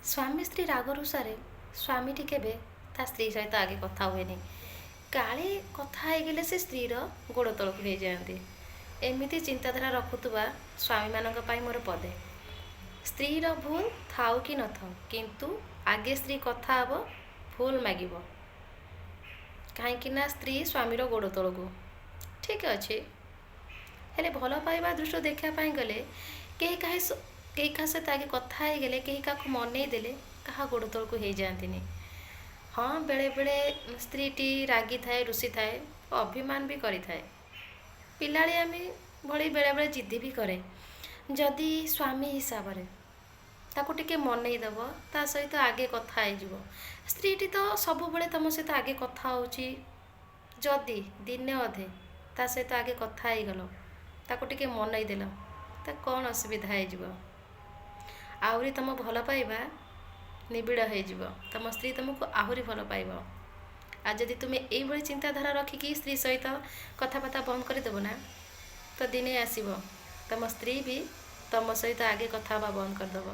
ସ୍ୱାମୀ ସ୍ତ୍ରୀ ରାଗରୁଷାରେ ସ୍ୱାମୀଟି କେବେ ତା ସ୍ତ୍ରୀ ସହିତ ଆଗେ କଥା ହୁଏନି, କାଳେ କଥା ହେଇଗଲେ ସେ ସ୍ତ୍ରୀର ଗୋଡ଼ ତଳକୁ ହେଇଯାଆନ୍ତି। ଏମିତି ଚିନ୍ତାଧାରା ରଖୁଥିବା ସ୍ୱାମୀମାନଙ୍କ ପାଇଁ ମୋର ପଦେ, ସ୍ତ୍ରୀର ଭୁଲ ଥାଉ କି ନଥାଉ, କିନ୍ତୁ ଆଗେ ସ୍ତ୍ରୀ କଥା ହେବ, ଭୁଲ ମାଗିବ। କାହିଁକି ନା ସ୍ତ୍ରୀ ସ୍ୱାମୀର ଗୋଡ଼ ତଳକୁ। ଠିକ୍ ଅଛି, ହେଲେ ଭଲ ପାଇବା ଦୃଷ୍ଟିରୁ ଦେଖିବା ପାଇଁ ଗଲେ କେହି କାହା ସହିତ ଆଗେ କଥା ହେଇଗଲେ, କେହି କାହାକୁ ମନେଇ ଦେଲେ କାହା ଗୋଡ଼ ତଳକୁ ହେଇଯାଆନ୍ତିନି। ହଁ, ବେଳେବେଳେ ସ୍ତ୍ରୀଟି ରାଗିଥାଏ, ରୁଷିଥାଏ, ଅଭିମାନ ବି କରିଥାଏ, ପିଲାଳିଆମି ଭଳି ବେଳେବେଳେ ଜିଦ୍ଦି ବି କରେ। ଯଦି ସ୍ୱାମୀ ହିସାବରେ ତାକୁ ଟିକେ ମନେଇ ଦେବ, ତା ସହିତ ଆଗେ କଥା ହେଇଯିବ, ସ୍ତ୍ରୀଟି ତ ସବୁବେଳେ ତୁମ ସହିତ ଆଗେ କଥା ହେଉଛି, ଯଦି ଦିନେ ଅଧେ ତା ସହିତ ଆଗେ କଥା ହେଇଗଲ, ତାକୁ ଟିକେ ମନେଇ ଦେଲ, ତ କ'ଣ ଅସୁବିଧା ହେଇଯିବ? ଆହୁରି ତୁମ ଭଲ ପାଇବା ନିବିଡ଼ ହେଇଯିବ, ତୁମ ସ୍ତ୍ରୀ ତୁମକୁ ଆହୁରି ଭଲ ପାଇବ। ଆଉ ଯଦି ତୁମେ ଏଇଭଳି ଚିନ୍ତାଧାରା ରଖିକି ସ୍ତ୍ରୀ ସହିତ କଥାବାର୍ତ୍ତା ବନ୍ଦ କରିଦେବ ନା, ତ ଦିନେ ଆସିବ ତୁମ ସ୍ତ୍ରୀ ବି ତୁମ ସହିତ ଆଗେ କଥା ହେବା ବନ୍ଦ କରିଦେବ।